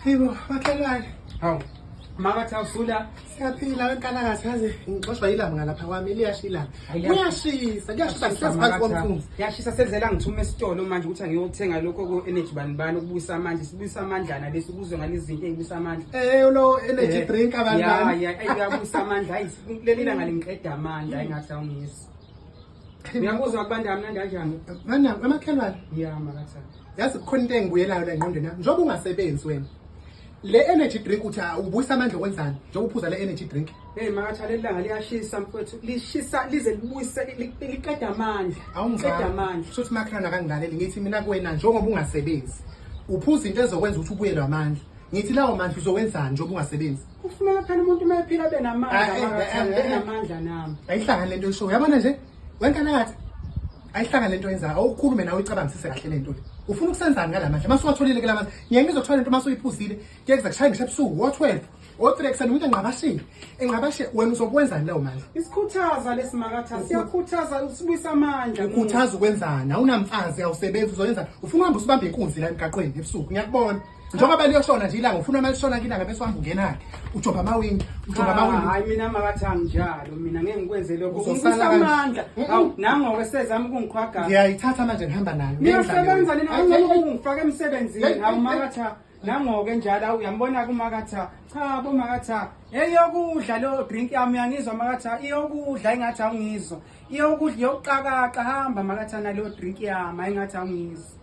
Hayibo, makhelwane. Hawu. Makathi awusula. Siyaphila wenkalakazi yazi ngixoshwa yilanga ngalapha kwami liyasha ilanga. Kuyashisa, kuyashisa ngihlezi phansi komthunzi. Kuyashisa senzela ngithume esitolo manje ukuthi angiyothenga lokho ku energy bani bani ukubuyisa amandla, sibuyisa amandlana lesi ukuzwe ngalezi zinto ezibuyisa amandla. Eh lo energy drink abantu bani. Ya ya uyabuyisa amandla. Hayi leli langa lingiqeda amandla engathi awungizwa. Ngiyakuzwa kubanda kamnandi kanjani? Mana amakhelwane. Ya makatha. Yazi kukhona into engibuyelayo la engqondweni yami. Njengoba ungasebenzi wena. Le energy drink uthi ubuyisa amandla okwenzani? Njengoba uphuza le energy drink. Hey makatha leli langa liyashisa mfowethu. Lishisa lize libuyise liqeda amandla. Awungiqeda amandla. Shuthi makhelwane akangilaleli ngithi mina kuwena njengoba ungasebenzi. Uphuza into ezokwenza ukuthi ubuyelwe amandla. Ngithi lawo mandla uzowenzani njengoba ungasebenzi? Kufuneka phela umuntu uma ephila abe namandla, ah, eh, eh, eh, namandla nami. Ayihlangani lento oyishoyo. Uyabona nje? Wenkanakathi. Ayihlangani lento oyenzayo. Awukhulume nawe uyicabangisise kahle lento le. Ufuna ukusenzani ngala mandla? Mase uwatholile ke la mandla. Ngeke ngizothola lento mase uyiphuzile. Ngeke kuze kushaye ngisho ebusuku wo-12. O-3 ekuseni umuntu enqabashile. Enqabashe wena uzokwenzani lawo mandla? Isikhuthaza lesimakatha siyakhuthaza usibuyisa amandla. Ukhuthaza ukwenzani? Awunamfazi awusebenzi uzoyenza. Ufuna uhamba usibamba inkunzi la emgaqweni ebusuku. Ngiyakubona. Njengoba liyoshona nje ilanga ufuna uma lishona ilanga bese uhamba ungenake ujoba amawindi ujoba amawindi. Hayi mina makathi anginjalo mina ngeke ngikwenze lokho. Uzosala amandla. Hawu nangoke sezama ukungiqhwaga. Ngiyayithatha manje ngihamba nayo. Niyasebenza nina ungifaka emsebenzini. Hawu makatha nangoke njalo awu uyambona kumakatha. Cha bo makatha. Eyokudla lo drink yami uyangizwa makatha iyokudla ingathi awungizwa. Iyokudla iyoqakaqa hamba makatha nalo drink yami ayingathi awungizwa.